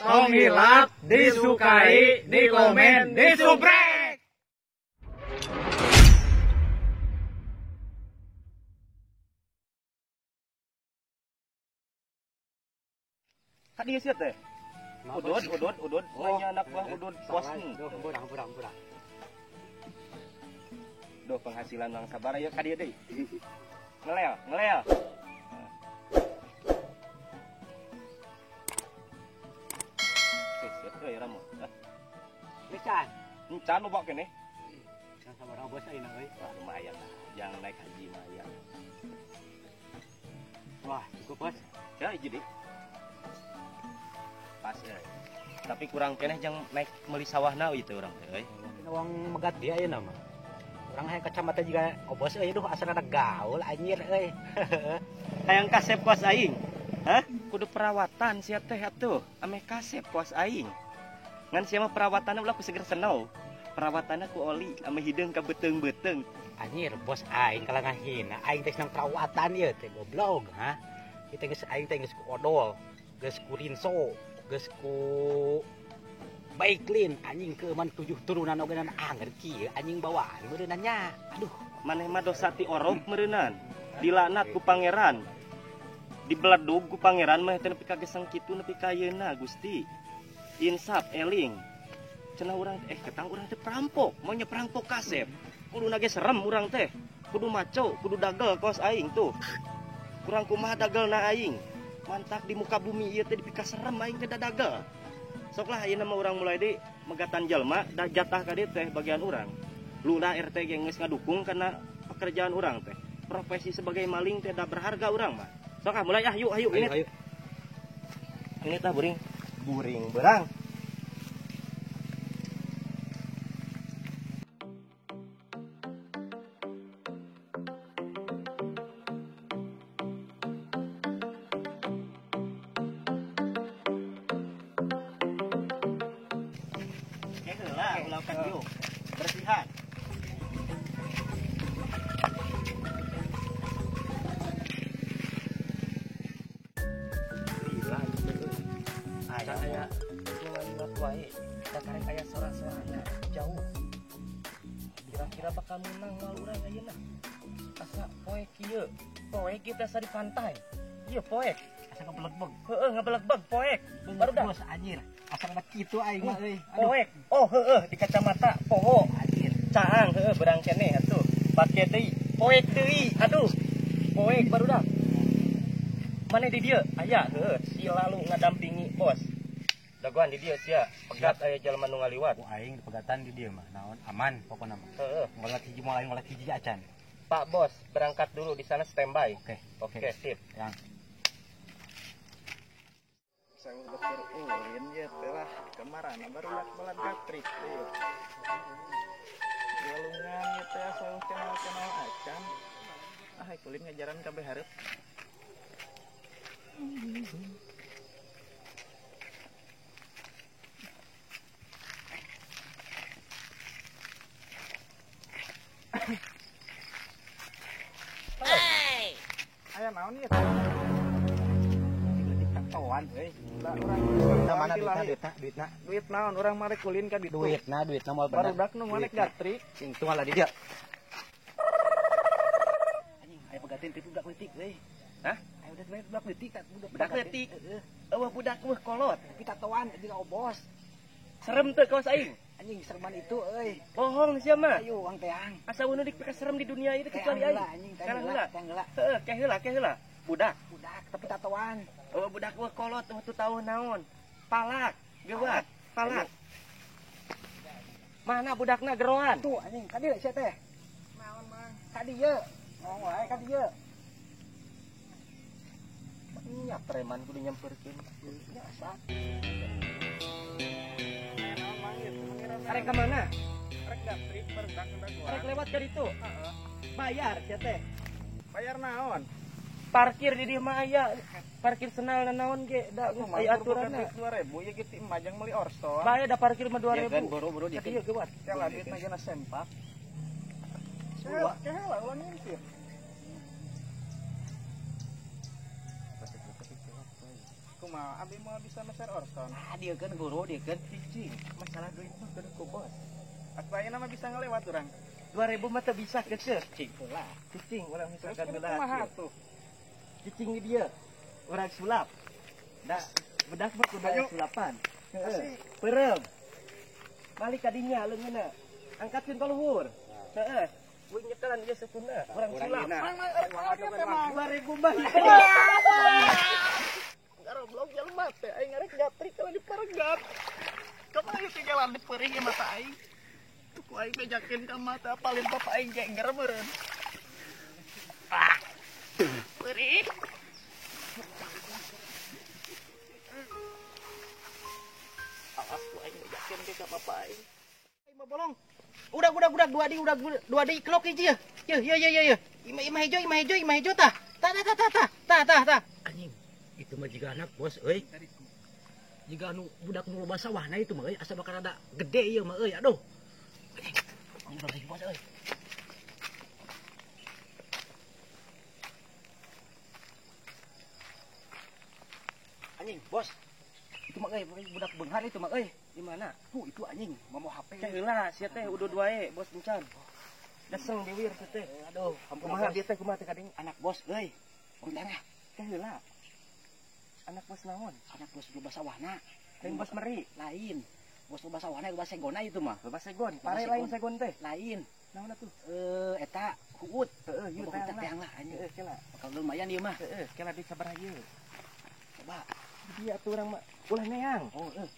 Tong hilap disukai, di komen, di subrek. Tadi sih teh. Udud, udud, udud. Nanya anak buah udud bos. Burang. Duh, penghasilan bang sabar ayo ka dieu deui. Ngelel, ngelel. Euy ramo. Encan. Encan loba keneh. Encan sabaraha bos ayeuna euy. Wah, lumayan lah. Yang naik haji mah ya. Wah, cukup bos. Ya hiji deui. Pas ya. Tapi kurang keneh jang naik meuli sawahna ieu teh urang teh euy. Uang megat dia ayeuna mah. Urang hayang kacamata juga obos euy duh asal ada gaul anjir euy. Hayang kasep kos aing. Hah? Kudu perawatan sia teh atuh. Ameh kasep kos aing. Ngan sia mah perawatanna ulah ku seger senau. Perawatanna ku oli ameh hideung ka beuteung-beuteung. Anjir bos aing kalah ngahina aing teh senang perawatan ieu teh goblok ha. Ieu teh geus aing teh geus ku odol, geus ku rinso, geus ku Baiklin anjing keeman 7 turunan ogenan anger kieu anjing bawaan meureunna nya. Aduh, maneh mah dosa ti orok meureunnan. Dilaknat ku pangeran. Dibeledug ku pangeran mah teh nepi ka geseng kitu nepi ka ayeuna Gusti. Insaf eling. Cenah urang ketang urang teh perampok, mau nya perampok kasep. Kuduna ge serem urang teh. Kudu maco, kudu dagel kos aing tuh. Kurang kumaha dagelna aing. Mantak di muka bumi ieu teh dipika serem aing teh dadagel. Sok lah ayeuna mah urang mulai deui megatan jelema da jatah ka dieu teh bagian urang. Lurah RT ge geus ngadukung kana pekerjaan urang teh. Profesi sebagai maling teh da berharga urang mah. Sok ah mulai ah yuk ayo ini. Ayo. Ini tah buring. Buring berang. Lakukan yuk bersihan. Gila gitu. Aya liwat wae. Da karek aya sora-sorana jauh. Kira-kira bakal menang moal urang ayeuna. Asa poek kieu. Poek kita asa di pantai. Ieu poek. Asa ngebelegbeg. Heeh, ngebelegbeg poek. Baru dah bos anjir. Asa ada kitu aing mah euy. Poek. Oh heeh di kacamata poho anjir. Caang heeh berang keneh atuh. Pake deui. Poek deui. Aduh. Poek baru dah. Mane di dieu? Aya heuh si lalu ngadampingi bos. Dagoan di dieu sia. Pegat aya jelema nu ngaliwat. Ku aing dipegatan di dieu mah. Naon aman pokona mah. Heeh. Ngolat hiji moal aing ngolat hiji acan. Pak bos berangkat dulu di sana standby. Oke. Oke, sip. Yang sangur beker ulin ya telah kemarana baru lak gatrik teh. Walungan ya teh asal kenal-kenal acan. Ah kulin ngajaran kabeh hareup. Hey. Aya naon ieu? Tatoan euy. Lah urang mana duitna duitna duit naon urang marek kulin ka ditu. Duitna duitna moal bener. Barudak nu manek gatrik. Sing tunggal di dieu. Anjing aya pegatin ti budak leutik euy. Hah? Aya udah budak leutik tak budak leutik. Eueuh budak eueuh kolot. Tapi tatoan jeung obos. Serem teu kawas aing. Anjing serman itu euy. Bohong sia mah. Ayo uang teang. Asa eueuh dipika serem di dunia itu kecuali aing. Anjing teang heula. Heeh, ke heula, ke heula. Budak. Budak tapi tatoan. Oh, budak eueuh kolot eueuh teu tahu naon. Palak, gewat, palak. Mana budakna geroan? Tuh anjing, ka dieu sia teh. Naon mang? Ka dieu. Ngomong wae ka dieu. Nya preman kudu nyamperkeun. Nya asa. Naon mang ieu? Arek ka mana? Arek gatrik barudak dagoan. Arek lewat ka ditu. Heeh. Bayar sia teh. Bayar naon? Parkir di dieu mah aya. Parkir senal naon ge da geus aya aturanna. 2000 ya ge ti majang meuli orson. Bae da parkir mah 2000. Ya kan boro-boro dia. Ieu gewat. Kela duitna geuna sempak. Kela ulah ngimpir. Kumaha abi moal bisa meser Orson. Ah dieu keun guru dieu keun cicing. Masalah duit mah kudu ku bos. Atuh ayeuna mah bisa ngelewat urang. 2000 mah teu bisa keukeuh. Cicing heula. Cicing urang misalkan Terus heula. kumaha atuh? Cicing di dieu. Urang sulap. Da bedak mah kudu aya sulapan. Heeh. Peureum. Balik ka dinya leungeunna. Angkatkeun ka luhur. Heeh. Wing nyekelan ieu sukuna. Urang sulap. 2000 mah. Goblok jelema teh aing arek gatrik kalau diparegat. Kumaha ieu tinggalan dipeurih ieu mata aing. Tuh ku aing bejakeun ka mata paling bapak aing jengger meureun. Ah. Peurih. Awas ku aing bejakeun ke ka bapak aing. Aing mah bolong. Udah udah dua di dua di klok hiji ya. Ye ye ye ye. Imah imah hijau imah hijau tah. Tah tah tah tah tah tah tah. Anjing. Itu mah jiga anak bos euy. Jiga anu budak nu loba sawahna itu mah euy asa bakal rada gede ieu mah euy aduh. Anjing bersih bos euy. Anjing bos. Itu mah euy budak beunghar itu mah euy. Di mana? Tuh itu anjing mau HP. Teh heula sia teh udud wae bos encan. Deseng diwir sia teh. Aduh, ampun kumaha dia teh kumaha teh kading anak bos euy. Bentar ya. Teh heula. Anak bos naon? Anak bos loba sawahna. Lain bos meri. Lain. Bos loba sawahna loba segona itu mah. Loba segon. Pare lain segon teh. Lain. Naon atuh? Eta huut. Heeh, ieu teh teang lah anjing. Heeh, kela. Bakal lumayan ieu mah. Heeh, kela duit sabaraha ieu. Coba. Dia atuh urang mah ulah neang. Oh, heeh.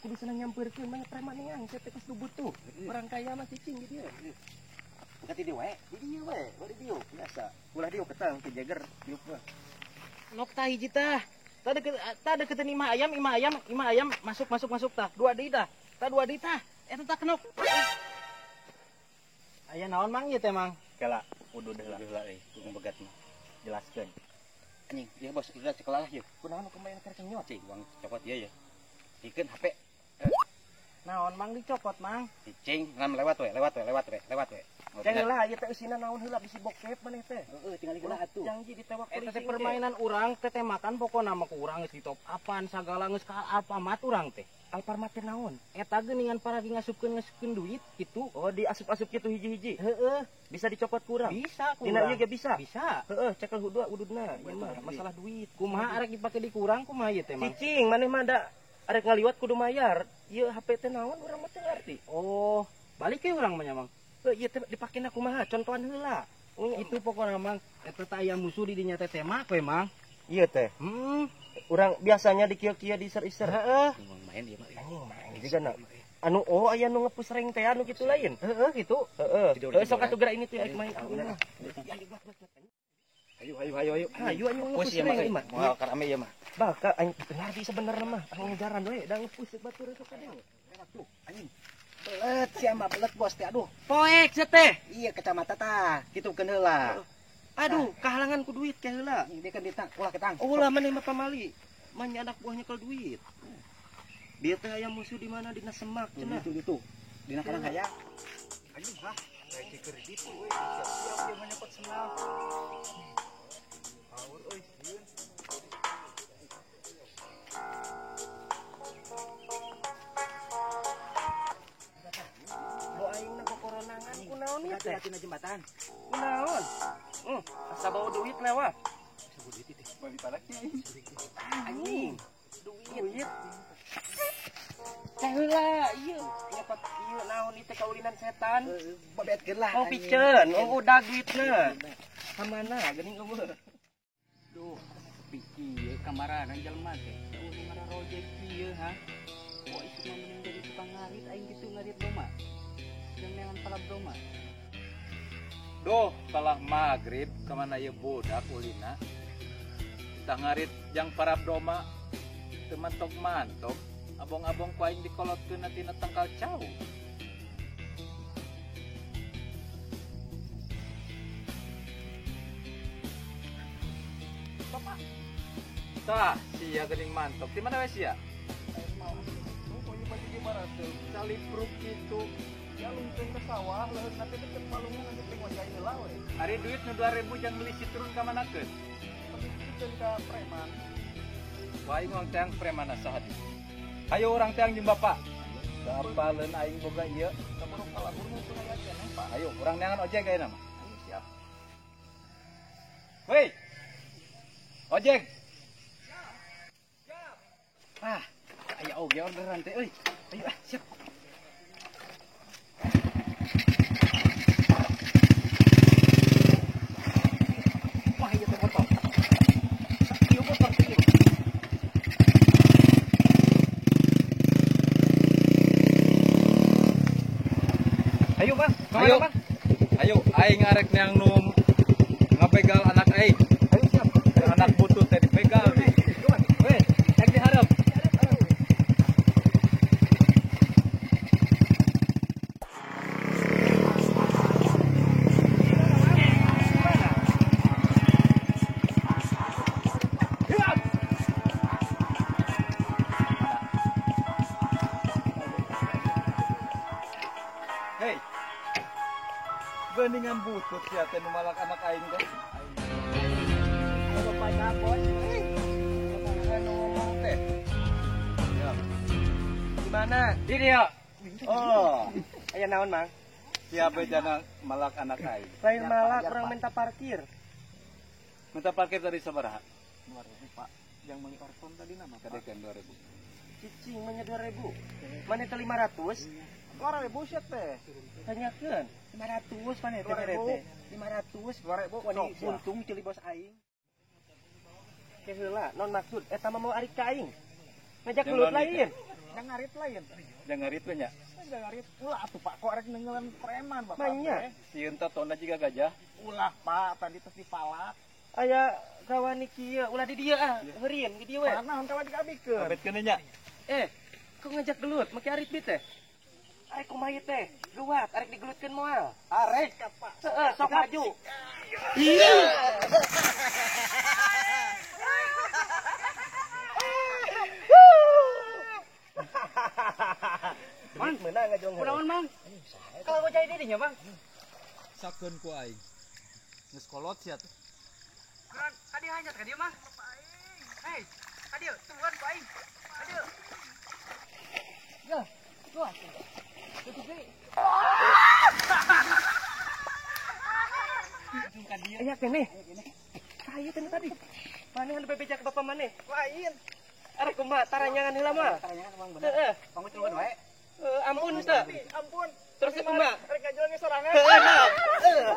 Kudu senang nyampeurkeun mah preman neang sia teh geus butuh. Orang kaya mah cicing di dieu. Bukan di dieu wae. Di dieu wae, bari dieu biasa. Ulah dieu ketang teh jeger dieu mah. Nok tah hiji tah. Tah deketan imah ayam, imah ayam, imah ayam, masuk masuk masuk tah. Dua deui tah. Tah dua deui tah. Eta tah kenok. Aya naon mang ieu teh mang? Kela, udud heula. Heula euy, tukang begat mah. Jelaskeun. Anjing, ieu bos, udah sekolah ieu. Kunaon kemain keur kenyot? Cing, uang cokot ieu ya. Dikeun HP. Naon mang dicopot mang? Cicing, ngam lewat we, lewat we, lewat we, lewat we. Ceng heula ieu teh eusina naon heula bisi bokep maneh teh. Heeh, tinggal heula atuh. Janji ditewak polisi. Eta teh permainan urang teh temakan pokona mah ku urang geus di top upan sagala geus ka Alfamart urang teh. Alfamart teh naon? Eta geuningan paragi ngasupkeun duit kitu. Oh, diasup-asup kitu hiji-hiji. Heeh, bisa dicopot ku urang. Bisa ku Dina urang. ieu ge bisa. Bisa. Heeh, cekel hudua ududna. Ieu mah masalah duit. Kumaha arek dipake di kurang kumaha ieu teh mang? Cicing maneh mah da arek ngaliwat kudu mayar. Ieu HP teh naon urang mah teu ngarti. Oh, balik ke urang mah nya mang. Heuh, ieu teh dipakena kumaha? Contohan heula. Itu pokokna mang eta teh aya musuh di dinya teh temak we mang. Ieu teh. Heeh. Urang biasanya di kieu-kieu diiser-iser. Heeh. Main ieu mah. Anjing main juga na. Anu oh aya nu ngepus reng teh anu kitu lain. Heeh kitu. Heeh. Heuh sok atuh geura ini tuh aing main. Ayo ayo ayo ayo. Ayo anjing ngepus reng ieu mah. Moal karame ieu mah. Bakal aing teu ngarti sebenarna mah. Aing ngejaran we da ngepus batur sok kadang. Tuh anjing. Belet sia mah belet bos teh aduh. Poek sia teh. Iya kacamata tah kitu keun heula. Aduh, kahalangan ku duit ke heula. Dia kan ditang, ulah ketang. Ulah maneh mah pamali. Manya anak buahnya kalau duit. Dia teh aya musuh di mana dina semak cenah. Gitu gitu. Dina kadang hayang. Anjing hah. Kayak ceker gitu euy. Siap-siap dia mah nyopot senal. Haur euy sieun. Bo aing na kokoronangan kunaon ieu teh? Tina jembatan. Kunaon? Asa bawa duit lewat. Asa bawa duit teh. Bali palaknya aing. Anjing. Duit. Teh heula ieu nyopot ieu naon ieu teh kaulinan setan. Babetkeun lah. Oh piceun, oh udah duitna. Ka mana geuning eueuh. Duh, sepi kieu kamarana jelema teh. Eueuh nu ngararojek kieu ha. Wah, itu mah mending jadi tukang ngarit aing kitu ngarit doma. Jeung neangan palab doma. Duh, kalah maghrib kemana ieu budak ulina. Tah ngarit jang parab doma teu mantok-mantok. Abong-abong ku aing dikolotkeun tina tangkal cau. Bapak. Tah, sia geuning mantok. Di mana we sia? Calipruk kitu. Ya lungkeun ke sawah, leuheut nanti deket palungan nanti teh ngojai heula we. Ari duit nu 2000 jang meuli sitrun ka manakeun? Tapi pikeun ka preman. Aing urang teang premana saha di. Ayo urang teang jeung bapak. Apaleun aing boga ieu. Kaburu kalabur mun teu aya keneh, Pak. Ayo urang neangan ojek ayeuna mah. Ayo siap. Woi. Ojek. Siap. Ah, aya oge orderan teh euy. Ayo ah, siap. Wah, ieu teh motor. Ieu motor teh. Ayo, Bang. Ayo. Bang? Ayo, aing arek neang nu ngabegal anak aing. Ayo siap. Anak butut teh dibegal. Weh, cek diharap. Hei, geningan butut sia teh nu malak anak aing teh. Bapak bos. Anu ngomong teh. Ya. Di mana? Di dia. Oh, aya naon, Mang? Siapa jana malak anak aing? Lain malak, orang minta parkir. Minta parkir tadi sabaraha? 2000, Pak. Yang meuli orton tadi nama, Pak. Kadekan 2000. Cicing mah 2000. Mana teh 500? 2000 sia teh. Tanyakeun. 500 mana teh teh? 500 2000. Wani untung ceuli bos aing. Ke heula, non maksud eta mah mau arik ka aing. Ngajak gelut lain. Yang ngarit lain. Yang ngarit we nya. Yang ngarit ulah atuh Pak, kok arek nengelan preman Bapak. Manya. Sieun teh tona jiga gajah. Ulah Pak, tadi tos dipalak. Aya kawani kieu, ulah di dieu ah, heureun di dieu we. Mana kawan dikabikeun. Abetkeun nya. Eh, kok ngajak gelut make arit bit teh? Arek kumaha teh? Luat, arek digelutkeun moal. Arek ka Pak. Heeh, sok maju. Mang, meunang ngajuang. Kunaon, Mang? Kalau gua cai dinya, Bang. Sakeun ku aing. Geus kolot sia teh. Kurang kadi hanyat ka dieu, Mang. Hei, kadieu tungguan ku aing. Kadieu. Ya, tuh. Aya keneh. Saya teh tadi. Maneh anu bebejak bapak maneh? Lain. Arek kumaha taranyangan heula mah. Taranyangan emang bener. Heeh. Pangutulungan wae. Ampun teu. Ampun. Terus kumaha? Arek ngajual ge sorangan. Heeh.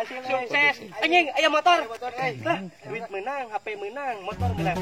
Sukses. Anjing aya motor. Lah, duit menang, HP menang, motor menang.